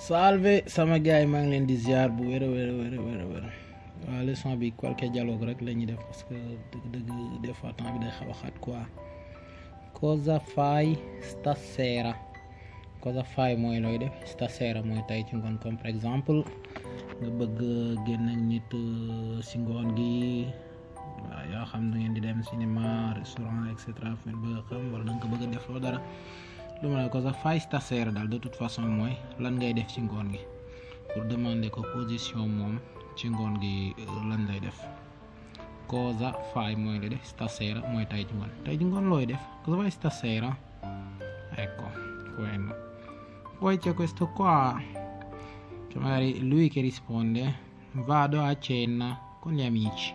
Salve sama gaay maa ngi leen di ziar bu wér waaw leçon bi qualche dialogue rek la ñuy def parce que dëgg des fois temps bi day xaw a xat quoi. Cosa fai stasera? Cosa fai mooy looy def, stasera mooy tey ci ngoon, comme par exemple nga bëgg génn ak nit si ngoon gi, waaw yoo xam da ngeen di dem cinéma, restaurant et cetera fen bëgg a xam wala da nga ko bëgg a def loo dara. lu ma ne cosa fai stasera daal de toute façon mooy lan ngay def ci ngoon gi, pour demander ko position moom ci ngoon gi lan lay def. Cosa fai mooy lay def, stasera mooy tey ci ngoon looy def, cosa fai stasera, ecco quello. Poi c'è questo qua, cioè magari lui che risponde vado a cena con gli amici,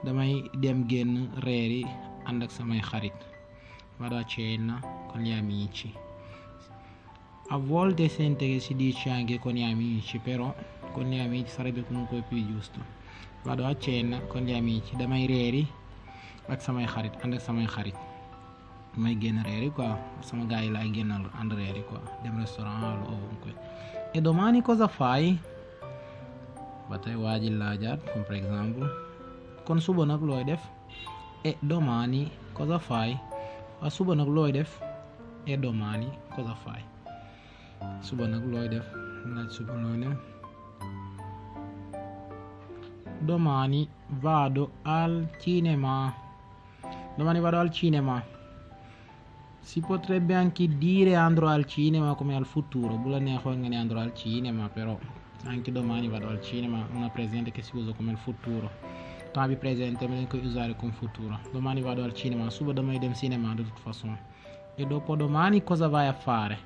damay dem génn reeri ànd ak samay xarit. Vado a cena con gli amici. A volte sente che si dice anche con gli amici, però con gli amici sarebbe comunque più giusto. Vado a cena con gli amici, damay reeri ak samay xarit, ànd ak samay xarit, damay génn reeri quoi, sama gars yi laay génnal ànd reeri quoi, dem restaurant wala ovunque. E domani cosa fai? ba tey waa ji laajaat, comme par exemple kon suba nag looy def. E domani cosa fai? waaw suba nag looy def. E domani cosa fai? suba nag looy def, laaj suba looy def. Domani vado al cinema. Domani vado al cinema. Si potrebbe anche dire andrò al cinema come al futuro, bu la neexoon nga ne andrò al cinema, però anche domani vado al cinema una presente che si usa come il futuro. Temps bi presente mi dañ koy usare come futuro. Domani vado al cinema, suba damay dem cinema de toute façon. E dopodomani cosa vai a fare?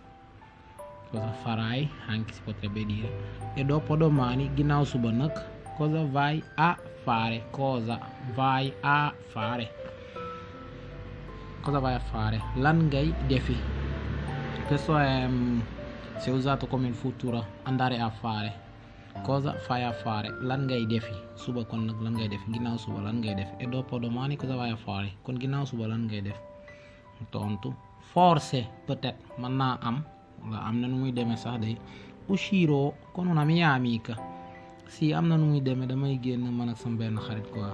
Cosa farai, anche si potrebbe dire. E dopodomani, ginnaaw suba nag, cosa vai a fare? Cosa vai a fare? Cosa vai a fare? Lan ngay defi. Questo è si è usato come il futuro, andare a fare. Cosa fai a fare? Lan ngay defi. Suba kon nag lan ngay def, ginnaaw suba lan ngay def. E dopodomani cosa vai a fare? Kon ginnaaw suba lan ngay def. Tontu forse, peut-être, mën naa am, wala am na nu muy demee sax day. Uscirò con una mia amica. Si am na nu muy demee, damay génn man ak sama benn xarit quoi.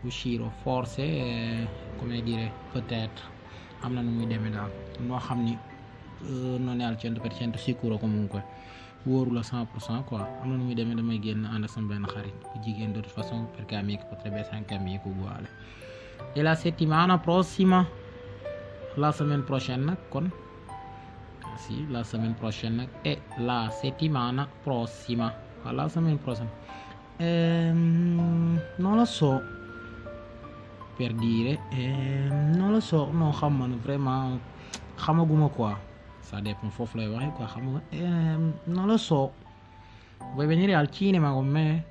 Uscirò forse, come dire, peut-être, am na nu muy demee daal, noo xam ni non è al 100% sicuro comunque, wóoru la 100% quoi. am na nu muy demee, damay génn ànd ak sama benn xarit bu jigéen, de toute façon perché amico potrebbe essere anche amico uguale. E la settimana prossima, la semaine prochaine nag kon, sì, la semaine prochaine nag, e la settimana prossima, la semaine prossima, non lo so, per dire, non lo so, non xam man vraiment xamaguma quoi, ça dépend foofu lay waxee quoi, xamaguma. Non lo so. Vuoi venire al cinema con me?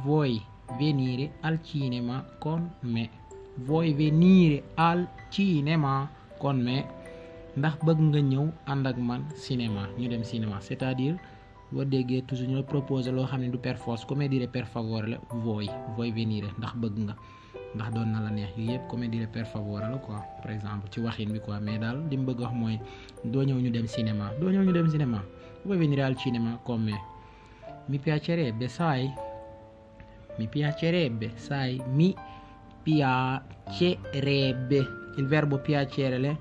Vuoi venire al cinema con me? Vuoi venire al cinema con me? Ndax bëgg nga ñëw ànd ak man cinéma, ñu dem cinéma. C'est-à-dire boo déggee toujours ñu la proposer loo xam ne du per force, come dire per favore la, vuoi venire, ndax bëgg nga, ndax doon na la neex, yu yëpp come dire per favore la quoi, par exemple ci waxin bi quoi. Mais daal li mu bëgg wax mooy doo ñëw ñu dem cinéma, vuoi venire al cinema con me? Mi piacerebbe, sai, mi piacerebbe, il verbo piacere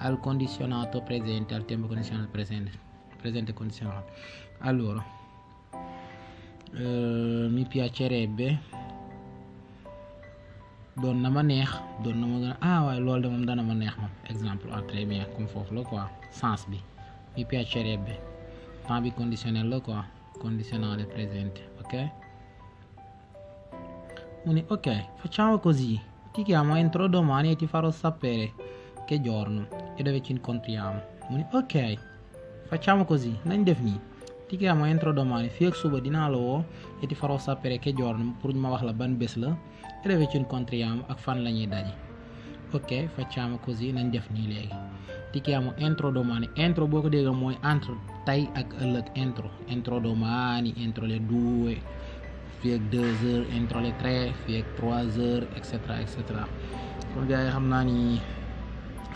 al condizionato presente, al tempo condizionato presente condizionato. Allora, mi piacerebbe, doon na ma neex, doon na ma gën a, waaye loolu de moom dana ma neex moom, exemple, très bien, comme foofu la quoi, sens bi. Mi piacerebbe, temps bi conditionnel la quoi, condizionale presente, ok? Mu ne ok, facciamo così, ti chiamo entro domani e ti farò sapere che giorno e dove ci incontriamo. Mu ne ok, facciamo così, nañ def nii, ti chiamo entro domani, fii ak suba dinaa la woo, e ti farò sapere che giorno, pour ma wax la ban bés la, e dove ci incontriamo, ak fan la ñuy daje. Ok, facciamo così, nañ def nii léegi. Ti chiamo entro domani. Entro boo ko dégg mooy entre tey ak ëllëg. Entro domani, entro le 2, fii ak 2 heures, entro le 3, fii ak 3 heures, et cetera. Kon gars yi xam naa ni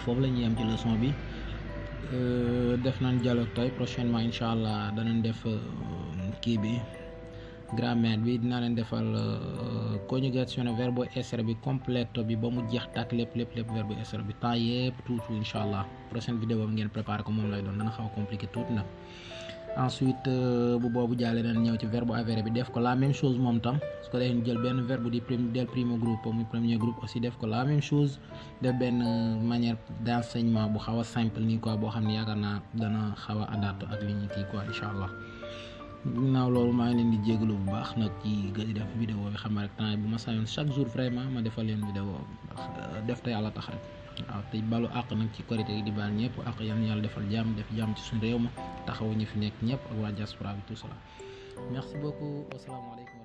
foofu la ñuy am ci leçon bi. def nañ dialogue tey prochainement incha allah danañ def kii bi grammaire bi dinaa leen defal conjugation verbe essere bi complète bi ba mu jeex tàkk lépp verbe essere bi temps yëpp tout incha allah prochaine vidéo bi ngeen préparé ko moom lay doon dana xaw a compliqué tuuti nag. ensuite bu boobu jàllee nañ ñëw ci verbe avere bi def ko la même chose moom tam su ko defee ñu jël benn verbe del primo groupe muy premier groupe aussi def ko la même chose def benn manière d'enseignement bu xaw a simple nii quoi boo xam ne yaakaar naa dana xaw a adapté ak li ñu kii quoi incha allah. ginnaaw loolu maa ngi leen di jégalu bu baax nag ci gëj def vidéo bi xam rek temps bu ma sañoon chaque jour vraiment ma defal leen vidéo ndax def te yàlla tax rek waaw te balu àq nag ci korité gi di baal ñëpp àq yàlla defal jàmm def jàmm ci suñu réew ma taxawu ñu fi nekk ñëpp ak waa diaspora bi tout cela merci beaucoup wasalaamaaleykum.